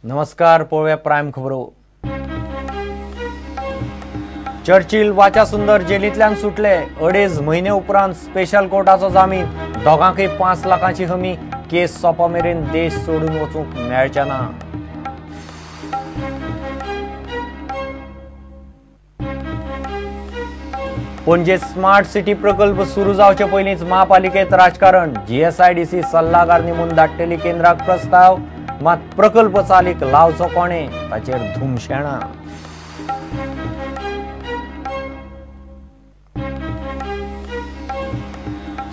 नमस्कार, पळोवया प्रायम खबरो. चर्चिल वाचा सुंदर जेलींतल्यान सुटले. 2.5 म्हयने उपरांत स्पेशल कोर्टाचो जामीन. दोगांकय 5 लाखांची हमी. केस सोंपा मेरेन देश सोडून वचूंक मेळचें ना. पणजे स्मार्ट सिटी प्रकल्प सुरू जावचे पयलींच महापालिकेत राजकारण. जीएसआयडीसी सल्लागार नेमून धाडटली केंद्राक प्रस्ताव. मात प्रकल्प चालीक लावचो कोणे ताचेर धुमशेणां.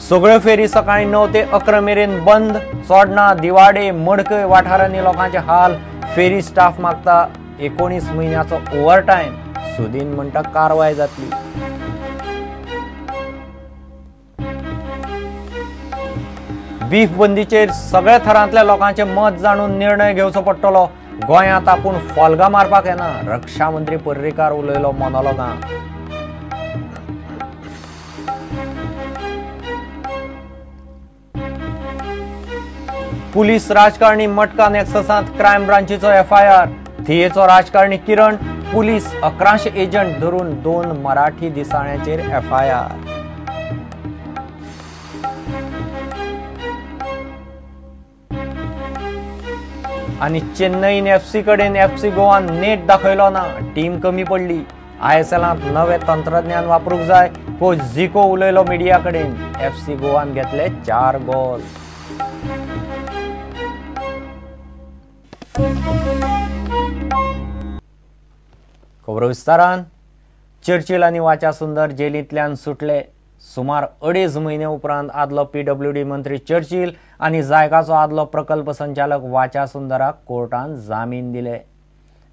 सगळ्यो फेरी सकाळी 9 ते 11 मेरेन बंद. चोडणा, दिवाडे, मडकय वाठारांनी लोकांचे हाल. फेरी स्टाफ मागता 19 म्हयन्याचो ओव्हरटायम. सुदीन म्हणटा कारवाय जातली. बीफ बंदीचेर सगळ्या थरांतल्या लोकांचे मत जाणून निर्णय घेवचो पडटलो. गोंयांत आपूण फोल्गां मारपाक येना, रक्षा मंत्री पर्रीकार उलयलो मोनोलोगांत. पुलीस राजकारणी मटका नॅक्ससांत क्रायम ब्रांचीचो एफआयआर. थियेचो राजकारणी किरण, पुलीस 1100 एजंट धरून 2 मराठी दिसाळ्यांचेर एफआयआर. आनी चेन्नईन एफसी कडेन एफसी गोवान नेट दाखयलो ना, टीम कमी पडली. आयएसएलांत नवे तंत्रज्ञान वापरूंक जाय, कोच झिको उलयलो मिडिया कडेन. एफसी गोवान घेतले 4 गोल. खबरो विस्तारान. चर्चिल आनी वाचा सुंदर जेलींतल्यान सुटले. सुमार 2.5 म्हयने उपरांत आदलो पीडब्ल्यूडी मंत्री चर्चिल आनी जायकाचो आदलो प्रकल्प संचालक वाचा सुंदराक कोर्टान जामीन दिले.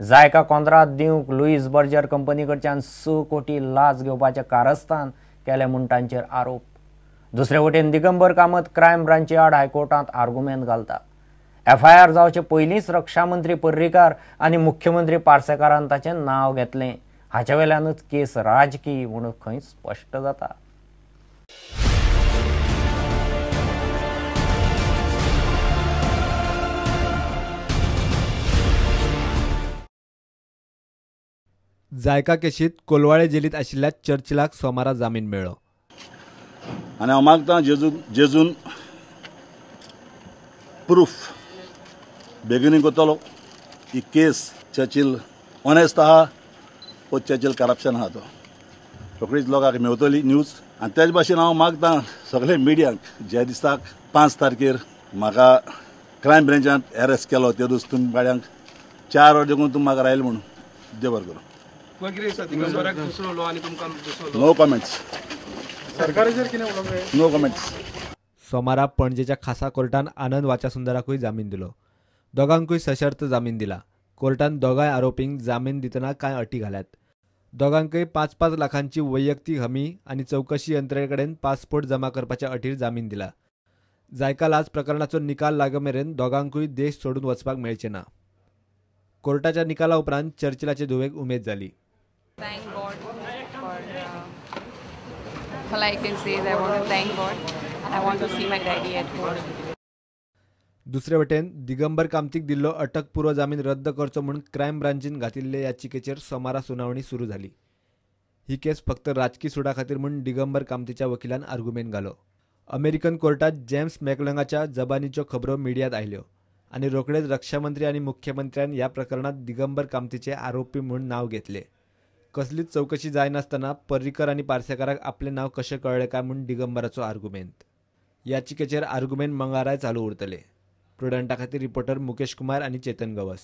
जायका कोंत्रात दिवंक लुईस बर्जर कंपनी कडच्यान 6 कोटी लाच घेवपाचें कारस्थान केलें म्हूण तांचेर आरोप. दुसरे वटेन दिगंबर कामत क्रायम ब्रांची आड हायकोर्टांत आर्गुमेंत घालता. एफआयआर जावचे पयलींच रक्षा मंत्री पर्रीकार आनी मुख्यमंत्री पार्सेकारान ताचें नांव घेतलें. हाचे वेल्यानूच केस राजकी म्हूण खंय स्पश्ट जाता. जायका केशीत कोलवाळे जेलीत आशिल्ल्या चर्चिलाक सोमारा जामीन मेळ्ळो. आनी हांव मागता जेजून प्रूफ बेगीन करतलो ही केस चर्चिल ऑनेस्ट आहा वो चर्चिल करप्शन आहा तो रोखडीच लोकांक मेवतली न्यूज. आनी तेच भाशेन हांव मागता सगळे मिडियांक ज्या दिसाक 5 तारखेर म्हाका क्रायम ब्रांचान अरेस्ट केलो ते दीस तुमी गाड्यांक 4 वर देखून तुमी म्हाका रायल म्हणून देव बरें करूं. No comments. No comments. सोमारा पणजेच्या खासा कोर्टान आनंद वाचा सुंदराकूय जामीन दिलो. दोगांकूय सशर्त जामीन दिला. कोर्टान दोगांय आरोपींक जामीन दितना कांय अटी घाल्यात. दोगांकय 5-5 लाखांची वैयक्तीक हमी आनी चवकशी यंत्रणेकडेन पासपोर्ट जमा करपाच्या अटीर जामीन दिला. जायका लाच प्रकरणाचो निकाल लागमेरेन दोगांकूय देश सोडून वचपाक मेळचें ना. कोर्टाच्या निकाला उपरांत चर्चिलाचे धुवेक उमेद जाली. Thank God for all I can say is I want to thank God and I want to see my daddy at home. दुसरे वटेन दिगंबर कामतीक दिल्लो अटकपूर्व जामीन रद्द करचो म्हूण क्रायम ब्रांचीन घातिल्ले याचिकेचेर सोमारा सुनावणी सुरू जाली. ही केस फक्त राजकी सुडा खातीर म्हूण दिगंबर कामतीच्या वकिलान आर्गुमेंट घालो. अमेरिकन कोर्टात जेम्स मॅकलंगाच्या जबानीच्यो खबरो मिडियांत आयल्यो आनी रोखडेच रक्षामंत्री आनी मुख्यमंत्र्यान ह्या प्रकरणात दिगंबर कामतीचे आरोपी म्हूण नांव घेतले. कसलीच चवकशी जायनासतना पर्रीकर आनी पार्सेकाराक आपलें नांव कशें कळ्ळें काय म्हूण दिगंबराचो आर्गुमेंत. याचिकेचेर आर्गुमेंत मंगळाराय चालू उरतले. प्रुडंटा खातीर रिपोर्टर मुकेश कुमार आनी चेतन गवस.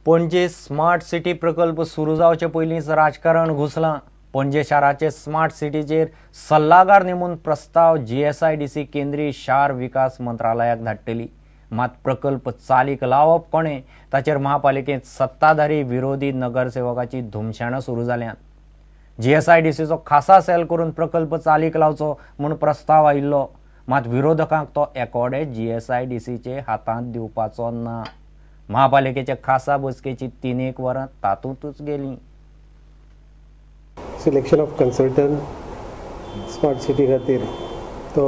पणजे स्मार्ट सिटी प्रकल्प सुरू जावचे पयलींच राजकारण घुसलां. पणजे शाराचे स्मार्ट सिटीचेर सल्लागार नेमून प्रस्ताव जीएसआयडीसी केंद्रीय शार विकास मंत्रालयाक धाडटली. मात प्रकल्प चालीक लावप कोणे ताचेर महापालिकेंत सत्ताधारी विरोधी नगरसेवकाची धुमशेणां सुरू जाल्यांत. जीएसआयडीसीचो खासा सेल करून प्रकल्प चालीक लावचो म्हूण प्रस्ताव आयिल्लो. मात विरोधकांक तो एकोडे जीएसआयडीसीचे हातांत दिवपाचो ना. महापालिकेच्या खासा बसकेची 3-1 वरां तातूंतच गेलीं. Selection of consultant smart city खातीर तो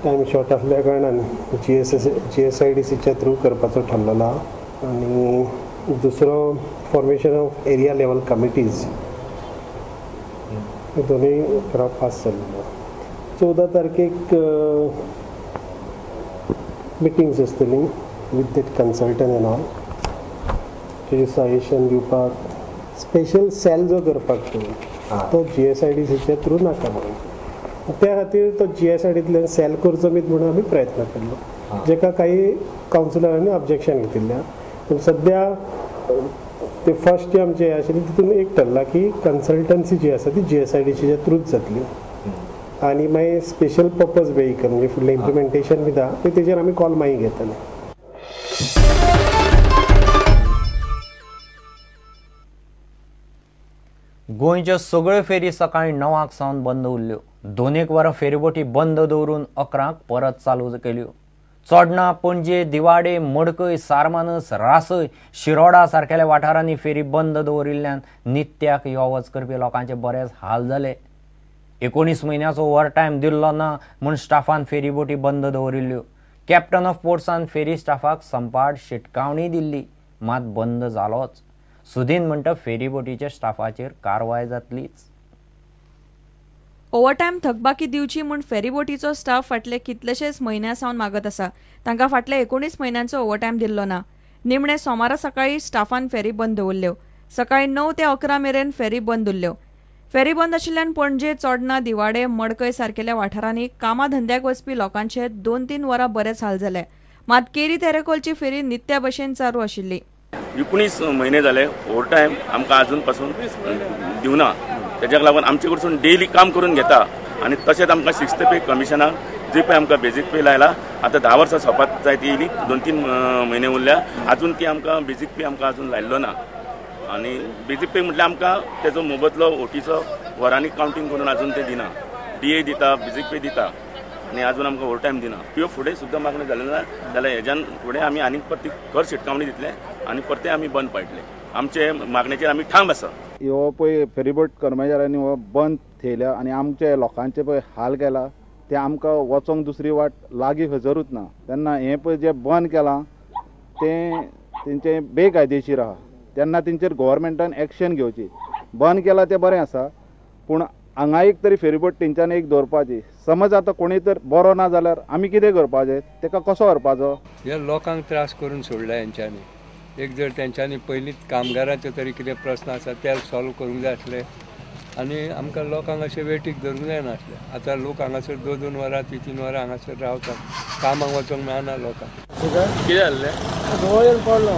टायम शॉर्ट आसल्या कारणान GSIDCच्या थ्रू करपाचो ठरलेलो आनी दुसरो formation of area level committees हे दोनूय ठराव पास जाल्लो. 14 तारखेक मिटिंग्स आसतली with that consultant and all, तेजे सजेशन दिवपाक स्पेशल सेल जो करपाक तो GSIDCच्या थ्रू नाका म्हणून त्या खातीर तो GSIDतल्यान सेल करचो बीन म्हणून आमी प्रयत्न केल्लो, जेका काही कावन्सिलरांनी ऑब्जेक्शन घेतिल्लें. पूण सद्या ते फर्स्ट जे आमचे आशिल्ले तितून एक ठरला की कन्सल्टन्सी जी आसा ती GSIDCच्या थ्रूच जातली आनी मागीर स्पेशल पर्पज वेहिकल म्हणजे फुडलें इम्प्लिमेंटेशन बी आहा तेजेर आमी कॉल मागीर घेतले. गोंयच्यो सगळ्यो फेरी सकाळी 9 सावन बंद उरल्यो. 2 वरां फेरीबोटी बंद दवरून 11 परत चालू केल्यो. चोडणा, पणजे, दिवाडे, मडकय, सारमानस, रासय, शिरोडा सारकेल्या वाठारांनी फेरी बंद दवरिल्ल्यान नित्याक यो वच करपी लोकांचे बरेच हाल जाले. 19 म्हयन्याचो ओवर टायम दिल्लो ना म्हूण स्टाफान फेरीबोटी बंद दवरिल्ल्यो. कॅप्टन ऑफ पोर्ट्सान फेरी स्टाफाक संपाड शिटकावणी दिल्ली, मात बंद जालोच. सुदीन म्हणटा फेरीबोटीच्या स्टाफाचेर कारवाय जातलीच. ओवरटायम थकबाकी दिवची म्हूण फेरीबोटीचो स्टाफ फाटले कितलेशेच म्हयन्या सावन मागत आसा. तांकां फाटले 19 म्हयन्यांचो ओवरटायम दिल्लो ना. निमणे सोमारा सकाळी स्टाफान फेरी बंद दवरल्यो. सकाळी 9 ते 11 मेरेन फेरी बंद उरल्यो. फेरी बंद आशिल्ल्यान पणजे, चोडणा, दिवाडे, मडकय सारकेल्या वाठारांनी कामा धंद्याक वचपी लोकांचे 2-3 वरां बरेच हाल जाले. मात केरी तेरेखोलची फेरी नित्या भशेन चालू आशिल्ली. 19 म्हयने जाले ओवर टायम आमकां अजून पासून दिवना. तेज्याक लागून आमचे कडसून डेली काम करून घेता आनी तशेंच आमकां 6th पे कमिशनाक जे पळय आमकां बेजीक पे लायला, आतां 10 वर्सां सोंपात जायत येयली, 2-3 म्हयने उरल्या, अजून ती आमकां बेजीक पे आमकां अजून लायल्लो ना. आनी बेजीक पे म्हटल्यार आमकां तेजो मोबदलो ओटीचो वरांनी कावंटींग करून अजून ते दिना. DA दिता, बेजीक पे दिता आनी अजून आमकां ओवर टायम दिना. त्यो फुडें सुद्दां मागण्यो जाल्यो ना जाल्यार हेज्यान फुडें आमी आनीक परती खर शिटकावणी दितले आनी परते आमी बंद पाडटले. आमचे मागणेचेर आमी ठाम आसा. हो पळय फेरीबोट कर्मचाऱ्यांनी हो बंद थेयल्या आनी आमचे लोकांचे पळय हाल केला, ते आमकां वचोंक दुसरी वाट लागीं खंयसरूच ना. तेन्ना हें पळय जें बंद केलां तें तेंचें बेकायदेशीर आहा. तेन्ना तेंचेर गव्हर्मेंटान एक्शन घेवची. बंद केलां तें बरें आसा, पूण हांगा एक तरी फेरीबोट तेंच्यांनी एक दवरपाची. समज आतां कोणी तर बरो ना जाल्यार आमी कितें करपाचें, तेका कसो व्हरपाचो? ह्या लोकांक त्रास करून सोडला हेंच्यांनी. एक जर तेंच्यांनी पयलींच कामगारांचे तरी कितें प्रस्न आसा ते सॉल्व करूंक जाय आसले आनी आमकां लोकांक अशें वेटीक धरूंक जायनासलें. आतां लोक हांगासर 2-2 वरां 3-3 वरां हांगासर रावतात, कामाक वचोंक मेळना लोकांक. कितें जाल्लें? पडलो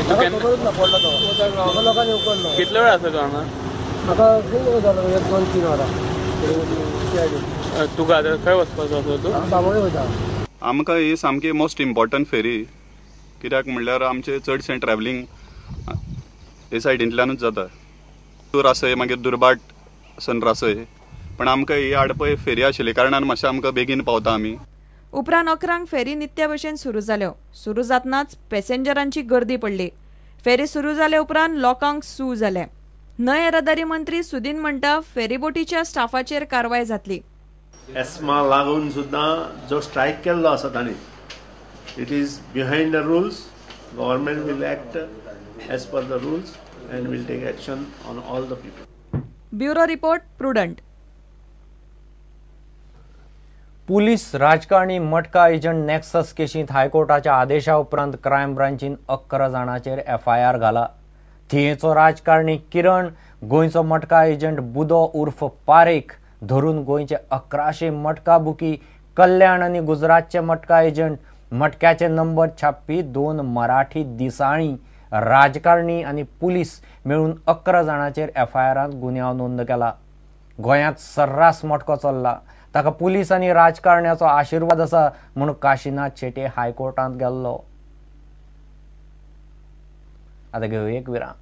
खबरूच ना, पडलो तो लोकांनी उखल्लो. कितलो वेळ आसा तूं हांगा? म्हाका कितलो जालो, 1-2-3 वरां. तुका आतां खंय वचपाचो आसा तूं? बांबोळे वयता. आमकां ही सामकी मोस्ट इम्पॉर्टंट फेरी, कित्याक म्हणल्यार आमचें चडशें ट्रॅवलिंग हे सायडींतल्यानूच जाता. रासय, मागीर दुर्भाट सन रासय, पण आमकां ही आडपय फेरी आशिल्ले कारणान मातशें आमकां बेगीन पावता आमी. उपरांत 11 फेरी नित्या भशेन सुरू जाल्यो. सुरू जातनाच पॅसेंजरांची गर्दी पडली. फेरी सुरू जाले उपरांत लोकांक सू जालें. न्हंय येरादारी मंत्री सुदीन म्हणटा फेरीबोटीच्या स्टाफाचेर कारवाय जातली. एस्मा लागून सुद्दां जो स्ट्रायक केल्लो आसा तांणी, it is behind the rules. Government will act as per the rules and will take action on all the people. Bureau report, Prudent. Police राजकारणी मटका एजंट नॅक्सस केशींत हायकोर्टाच्या आदेशा उपरांत क्रायम ब्रांचीन 11 जाणांचेर FIR घाला. थियेचो राजकारणी किरण, गोंयचो मटका एजंट बुदो उर्फ पारेख धरून गोंयचे 1100 मटका बुकी, कल्याण आनी गुजरातचे मटका एजंट, मटक्याचे नंबर छापपी 2 मराठी दिसाळीं, राजकारणी आनी पुलीस मेळून 11 जाणांचेर FIRांत गुन्यांव नोंद केला. गोंयांत सर्रास मटको चल्ला, ताका पुलीस आनी राजकारण्याचो आशिर्वाद आसा म्हूण काशीनाथ शेट्ये हायकोर्टांत गेल्लो. आतां घेवया एक विराम.